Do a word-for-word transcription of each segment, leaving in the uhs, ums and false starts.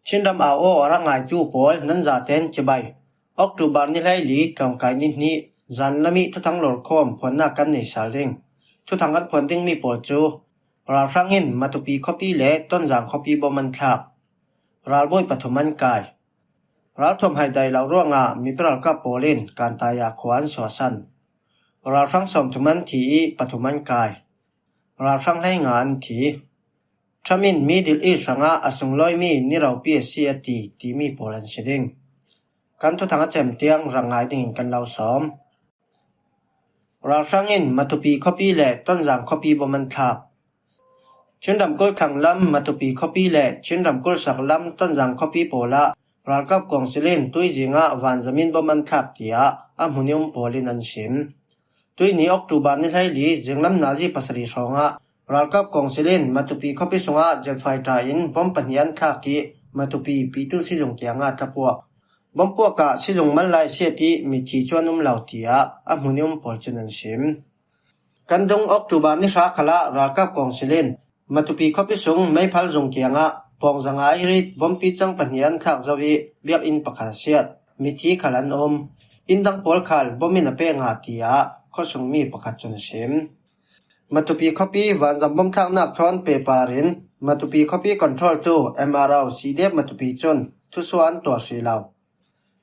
Chin ram au aw a ra ngaitu pawl nan zaten chibai. October ni hleili tlawngkai ni hnih, zan lam i thuthang lawrkhawm phuannak kan nei sal ding. Thuthang kan phuan ding mi pawl cu ralhrang in Matupi khuapi le Tonzang khuapi bom an thlak. Ralbawi pathum an kai. Ralthuam haidai lo ruangah mipi ralkap pawl in Kantaya khua an suahsan. Ralhrang sawmthum an thi i pathum an kai. Ralhrang hleinga an thi. Trump in Middle East hrangah a sunglawimi ni ropi a si a ti, timi pawl an si ding. Kan thuthang a cem tiang rak ngai dingin kan lo sawm. Ralhrang in Matupi khuapi le Tonzang khuapi bom an thlak. Chin ramkulh thlang lam Matupi khuapi le Chin ramkulh sak lam Tonzang khuapi pawlah ralkap kawngsil in tuizingah vanzamin bom an thlak, tiah a hmun i um pawl in an sim. Tuini October ni hleili zinglam nazi pasarih hrawngah ralkap kawngsil in Matupi khuapi sungah jet fighter in bom pahnih an thlak i Matupi pitu sizung kiangah thlapuak. Bom puakah sizung mal lai siat i mithi cu an um lo, tiah a hmun i um pawl cun an sim. Kan dung October ni hra khalah ralkap kawngsil in Matupi khuapi sung meiphal zung kiangah pawng zanga i rit bompi cang pahnih an thlak zo i biakinn pakhat a siat. Mithi khal an um. Inn dang pawl khal bom in a pek ngah, tiah khuasungmi pakhat cun a sim. Matupi khuapi vanzam bom thlaknak thawn pehpar in Matupi khuapi control tu M R O C D F Matupi cun thusuah an tuah hrih lo.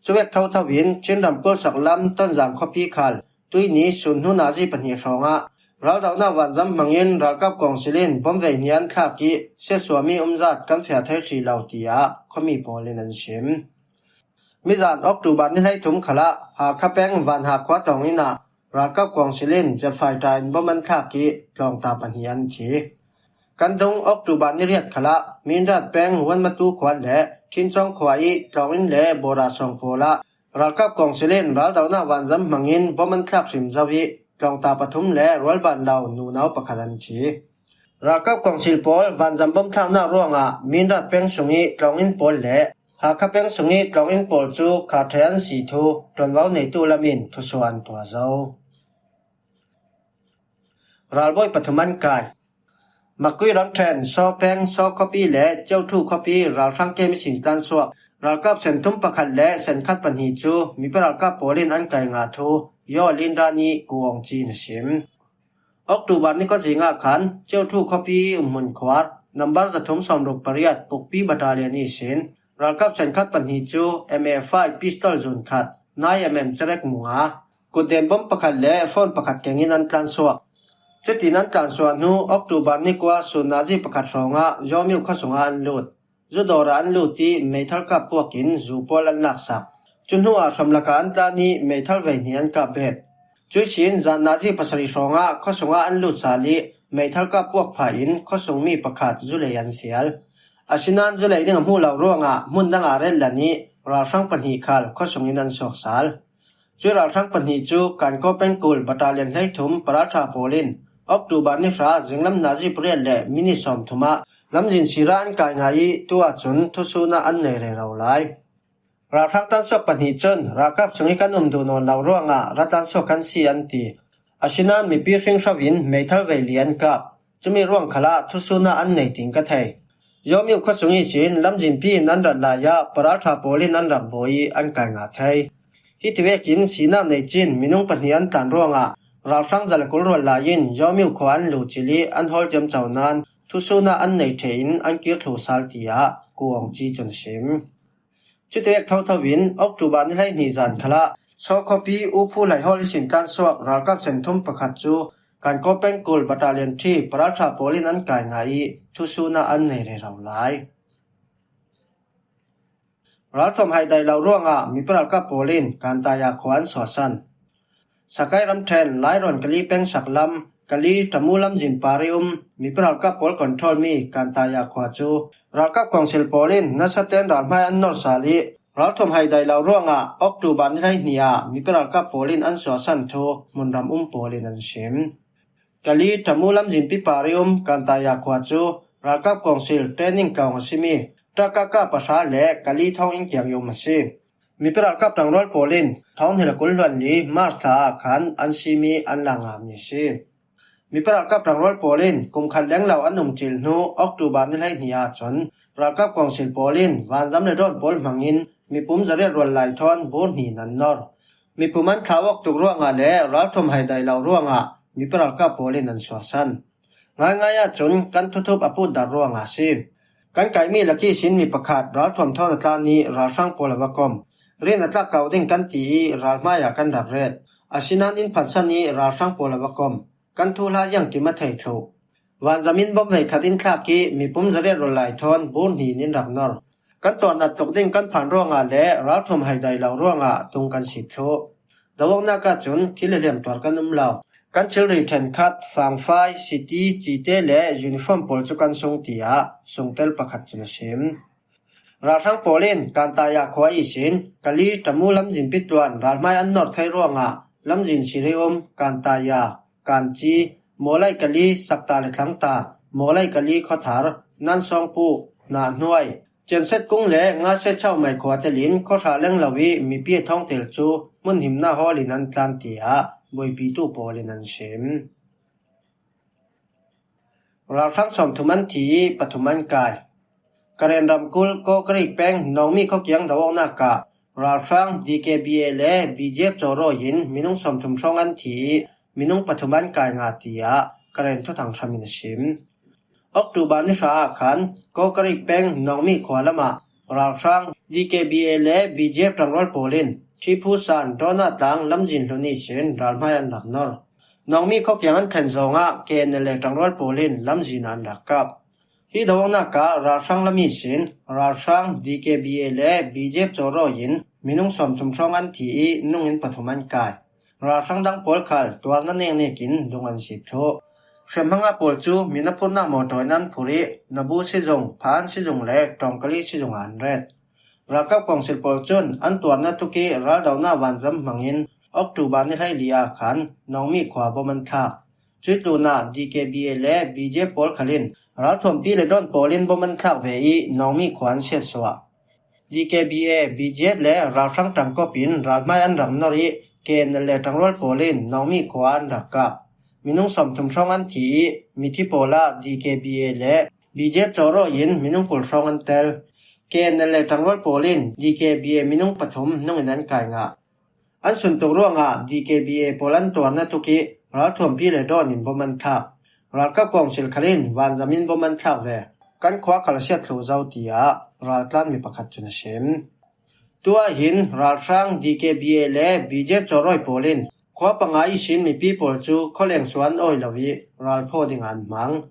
Cuvek thotho in Chin ramkulh sak lam Tonzang khuapi khal tuini sun hnu nazi pahnih hrawngah raldohnak vanzam hmangin ralkap kawngsil in bom vei hnih an thlak i siatsuahmi umzat kan fiah thei hrih lo, tiah khuami pawl in an sim. Mizan October ni hleithum khalah Hakha peng Vanha khua tlawng inn ah ralkap kawngsil in jet fighter in bom an thlak i tlawngta pahnih an thi. Kan dung October ni riat khalah Mindat peng Wanmatu khua le Thincawng khua i tlawng inn le bawra sawng pawlah ralkap kawngsil in raldohnak vanzam hmangin bom an thlak hrim zo i tlawngta pathum le rualban lo nunau pakhat an thi. Ralkap kawngsil pawl vanzam bom thlaknak ruangah Mindat peng sung i tlawng inn pawl le Hakha peng sung i tlawng inn pawl cu kha ṭheh an si thu ṭuanvo neitu lam in thusuah an tuah zo. Ralbawi pathum an kai. Makui ramṭhen Saw peng Saw khuapi le Ceuṭhu khuapi ralhrang kem i sin tlansuak ralkap senthum pakhat le senkhat pahnih cu mipi ralkap pawl in an kai ngah thu Yaw Linda nih Ku Awng Ci in a sim. October ni kua zingah khan Ceuṭhu khuapi umhmun khuar nambar zathum sawmruk pariat Pukpi Battalion ihsin ralkap senkhat pahnih cu M A five pistol zun khat, nine M M cerek mu nga, kutden bom pakhat le phone pakhat kengin an tlansuak. Cutin an tlansuah hnu October ni kua sun nazi pakhat hrawngah Yawmiu khuasungah an lut. Zudawr ah an lut i meithal kap puak in zu pawl an laksak. Cu hnuah hramlakah an tlan i meithal vei hnih an kap bet. Cuihsin zan nazi pasarih hrawngah khuasungah an lut sal i meithal kap puak phah in khuasungmi pakhat zulei an fial. Asinain zulei ding a hmuh lo ruangah hmun dangah rel lan i ralhrang pahnih khal khuasung in an suak sal. Cuih ralhrang pahnih cu Kankaw pengkul Battalion hleithum Paralṭha pawl in October ni hra zinglam nazi pariat le minit sawmthum ah lamzin sirah an kai ngah i tu ahcun thusun ah an nei rero lai. Ralhrang tlansuak pahnih cun ralkap sung i kan um duh nawn lo ruangah ra tlansuak kan si an ti. Asinain mipi hringhro in meithal vei li an kap. Cumi ruang khalah thusun ah an nei ting ka thei. Yawmiu khuasung ihsin lamzinpi in an rat lai ah Paralṭha pawl in an rak bawi i an kai ngah thei. Hiti vekin sinak nei cin minung pahnih an tlan ruangah ralhrang zalakul rual lai in Yawmiu khua an luh cil i an hawl ciamco nain thusun ah an nei ṭheh in an kir thlu sal, tiah Ku Awng Ci cun a sim. Cutivek thotho in October ni hleihnih zan khalah Saw khuapi Uphu Hlaihawl ihsin tlansuak ralkap senthum pakhat cu Kankaw pengkul Battalion three Paralṭha pawl in an kai ngah i thusun ah an nei rero lai. Ralthuam haidai lo ruangah mipi ralkap pawl in Kantaya khua an suahsan. Sakai ramṭhen Lairawn Kali peng sak lam, Kali Tamu lamzin par i um mipi ralkap pawl control mi Kantaya khua cu ralkap kawngsil pawl in nasaten ralhmai an nor sal i ralthuam haidai lo ruangah October ni hleihnih ah mipi ralkap pawl in an suahsan thu hmunram um pawl in an sim. Kali Tamu lamzinpi par i um Kantaya khua cu ralkap kawngsil training tlawng a simi Takaka pahra le Kali thawnginn kiang i um a si. Mipi ralkap ṭangrual pawl in thawng hnih le kul hluan li March thla ah khan an simi an la ngahmi a si. Mipa ralkap ṭangrual pawl in kum khat leng lo an um cil hnu October ni hleihnih ah cun ralkap kawngsil pawl in vanzam le drone pawl hmangin mipum zariat rual lai thawn bur hnih an nor. Mipum an thlau awk tuk ruangah le ralthuam hai dai lo ruangah mipa ralkap pawl in an suahsan. Ngaingai ahcun kan thuthup a putdar ruangah a si. Kan kaimi lak ihsin mi pakhat ralthuam thawn a tlan ih ralhrang pawl a va kom. Rian a tlak ko ding kan ti ih ralhmai ah kan rak ret. Asinain inn phansan ih ralhrang pawl a va kom. Kan thuhla ziangkim a thei thluh. Vanzam in bom veikhat in thlak ih mipum zariat rual lai thawn bur hnih in rak nor. Kan tuarnat tuk ding kan phan ruangah le ralthuam hai dai lo ruangah tung kan si thluh. Do awknak ahcun thil le hliam tuar kan um lo. Kan thilri ṭhenkhat, fangfai, city, cite le uniform pawl cu kan sung, tiah sungtel pakhat cun a sim. Ralhrang pawl in Kantaya khua ihsin Kali Tamu lamzin pituan ralhmai an nor thei ruangah lamzin siri um Kantaya, Kanci, Mawlai Kali, Sakta le Thlangta, Mawlai Kali khuathar, Nansawngpu, Nahnuai, Cianset kung le Ngaset chauhmai khua telin khuahra leng lo ih mipi a thawngtel cu hmunhimnak hawl in an tlan, tiah buaipitu pawl in an sim. Ralhrang sawmthum an thi ih pathum an kai. Karen ramkulh Kawkarik peng Nawngmi khuakiang do awknak ah ralhrang D K B A le B J F cawrawi in minung sawmthum hrawng an thi ih minung pathum an kai ngah, tiah Karen thuthang hram in a sim. October ni hra ah khan Kawkarik peng Nawngmi khua lamah ralhrang D K B A le B J F ṭangrual pawl in Ṭhiphusan Dawna tlang lamzin hlun ihsin ralhmai an rak nor. Nawngmi khuakiang an thlen zawngah K N L A ṭangrual pawl in lamzin ah an rak kap. Hi do awknak ah ralhrang lam ihsin ralhrang D K B A le B J F cawrawi in minung sawmthum hrawng an thi ih nungin pathum an kai. Ralhrang dang pawl khal tuarna neknek in dung an si thluh. Hriamhmanga pawl cu min a phurnak mawṭaw in an phurh ih Nabu sizung, Phan sizung le Ṭawngkali sizung ah an ret. Ralkap kawngsil pawl cun an tuarna tuk ih raldohnak vanzam hmangin October ni hleili ah khan Nawngmi khua bom an thlak. Cuih tlunah D K B A le B J F pawl khal in ralthuampi le drone pawl in bom an thlak ve ih Nawngmi khua an siatsuah. D K B A, B J F le ralhrang ṭangkawp in ralhmai an rak nor ih K N L A ṭangrual pawl in Nawngmi khua an rak kap. Minung sawmthum hrawng an thi ih mithi pawl ah D K B A le B J F cawrawi in minung kul hrawng an tel. K N L A ṭangrual pawl in D K B A minung pathum nungin an kai ngah. An suntuk ruangah D K B A pawl an tuarna tuk ih ralthuampi le drone in bom an thlak. Ralkap kawngsil khal in vanzam in bom an thlak ve. Kan khua khal a siat thluh zo, tiah raltlanmi pakhat cun a sim. Tuah hin ralhrang D K B A le B J F cawrawi pawl in khua panga ihsin mipi pawl cu khualeng suan awi lo ih ralphaw ding an hmang.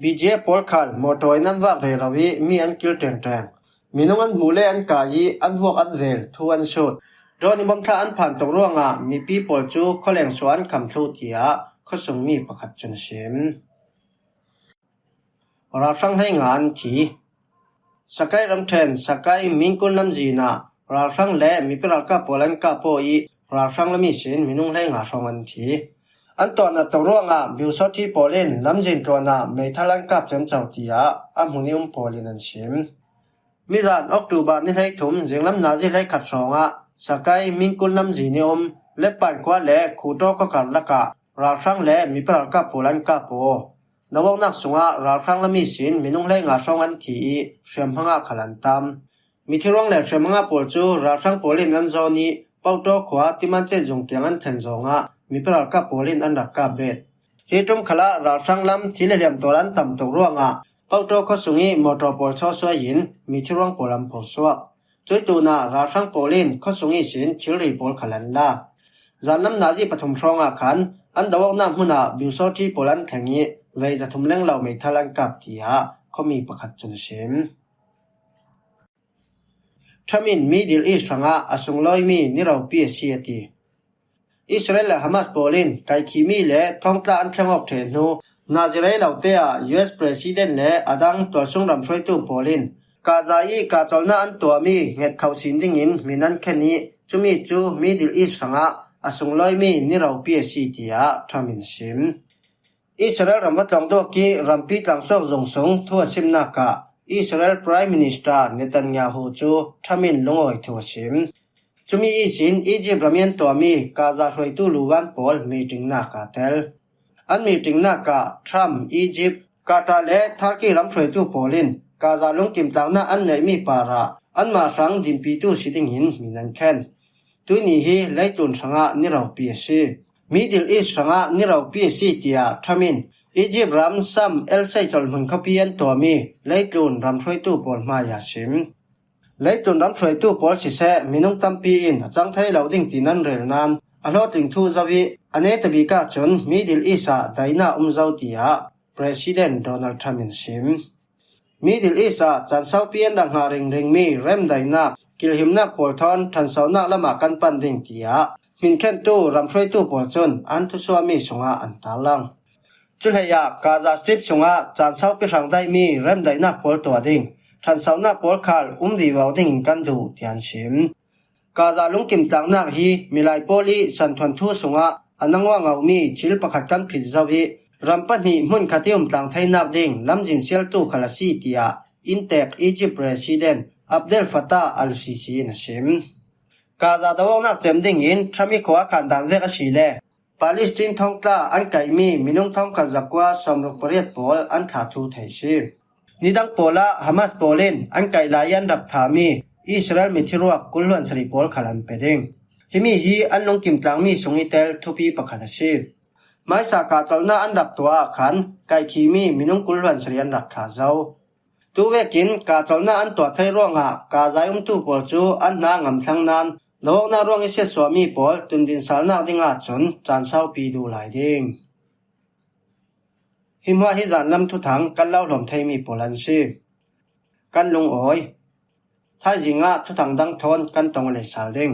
B J F pawl khal mawṭaw in an vak rero ih mi an kil ṭengṭeng. Minung an hmuh le an kai ih an vuak an vel, thu an sut. Drone ih bom thlak an phan tuk ruangah mipi pawl cu khualeng suan an kham thluh, tiah khuasungmi pakhat cun a sim. Ralhrang hleinga an thi. Sakai ramṭhen Sakai Mingkun lamzin ah ralhrang le mipi ralkap pawl an kap aw ih ralhrang lam ihsin minung hleinga hrawng an thi. An tuarnat tuk ruangah Biusawṭhi pawl in lamzin tluan ah meithal an kap ciamco, tiah a hmun ih um pawl in an sim. Mizan October ni hleithum zinglam nazi hleikhat hrawngah Sakai Mingkun lamzin ih um Lepan khua le Khuṭaw khuakar lakah ralhrang le mipi ralkap pawl an kap aw. Do awknak sungah ralhrang lam ihsin minung hleinga hrawng an thi ih hriamhmanga khal an tam. Mithi ruang le hriamhmanga pawl cu ralhrang pawl in an zawn ih Poṭaw khua Timancet zung kiang an thlen zawngah mipi ralkap pawl in an rak kap bet. Hi ṭum khalah ralhrang lam thil le hliam tuar an tam tuk ruangah Poṭaw khuasung ih mawṭaw pawl chawsuai in mithi ruang pawl an phursuak. Cuih tlunah ralhrang pawl in khuasung ihsin thilri pawl khal an la. Zanlam nazi pathum hrawngah khan an do awknak hmunah Biusawṭhi pawl an thleng ih vei zathum leng lo meithal an kap, tiah khuami pakhat cun a sim. Trump in Middle East hrangah a sunglawimi ni ropi a si, a ti. Israel le Hamas pawl in kaikhihmi le thawngtla an thleng awk ṭheh hnu, nazi rei lote ah U S President le a dang tualsung ram hruaitu pawl in Gaza ih kahcolhnak an tuahmi hnget kho sin dingin min an khen ih cumi cu Middle East hrangah a sunglawimi ni ropi a si, tiah Trump in a sim. Israel ram va tlawng duak ih rampi tlangsuak zung sung thu a simnak ah Israel Prime Minister Netanyahu cu Trump in lungawi thu a sim. Cumi ihsin Egypt ram ih an tuahmi Gaza hruaitu luvan pawl meetingnak ah a tel. An meeting nakah Trump, Egypt, Qatar le Turkey ram hruaitu pawlin Gaza lungkim tlangna an neihmi parah anmah hrang dinpitu si dingin min an khen. Tuini hi leitlun hrangah ni ropi a si. Middle East hrangah ni ropi a si, tiah Trump in Egypt ram Sharm el Sheikh chawlhmun khawpi an tuahmi leitlun ram hruaitu pawl hmaiah a sim. Leitlun ram hruaitu pawl siseh, minung tampi in a cang thei lo ding tiin an rel nan a hlawtling thu zo ih, a netabik ahcun Middle East ah daihnak um zo, tiah President Donald Trump in sim. Middle East ah caan saupi an rak hngah ringringmi remdaihnak, kilhimnak pawl thawn ṭhansonak lamah kan pan ding, tiah hminkhentu ram hruaitu pawl cun an thusuahmi sungah an tarlang. Cuhleiah Gaza Strip sungah caan saupi hrang daihmi remdaihnak pawl tuah ding, ṭhansonak pawl khal um vivo dingin kan duh, tiah an sim. Gaza lungkim tlangnak hi milai pawl ih santhuan thu sungah a nang uang a ummi thil pakhat kan phit zo ih, ram pahnih hmunkhat ih umtlang theinak ding lamzin sialtu khal a si, tiah inntek Egypt President Abdel Fattah al-Sisi in a sim. Gaza do-awknak cem dingin Trump ih khua a khan dan vek a si le Palestine thongtla an kaihmi minung thongkhat zakua sawmruk pariat pawl an thlah thu thei si. Nidang pawlah Hamas pawl in an kaih lai ih an rak thahmi Israel mithiruak kul hluan sarih pawl khal an pe ding. Himi hi an lungkim tlangmi sung ih tel thupi pakhat a si. Hmaisa kahcolhnak an rak tuah ah khan kaihkhihmi minung kul hluan sarih an rak thlah zo. Tuvekin kahcolhnak an tuah thei ruangah Gaza ih umtu pawl cu an hna a ngamthlang nan do-awknak ruang ih siatsuahmi pawl tundinsalnak ding ahcun caan saupi duh lai ding. Hi hmuah hi zanlam thuthang kan lo hlawm theimi pawl an si. Kan lungawi. Thaizing ah thuthang dang thawn kan tong aw lei sal ding.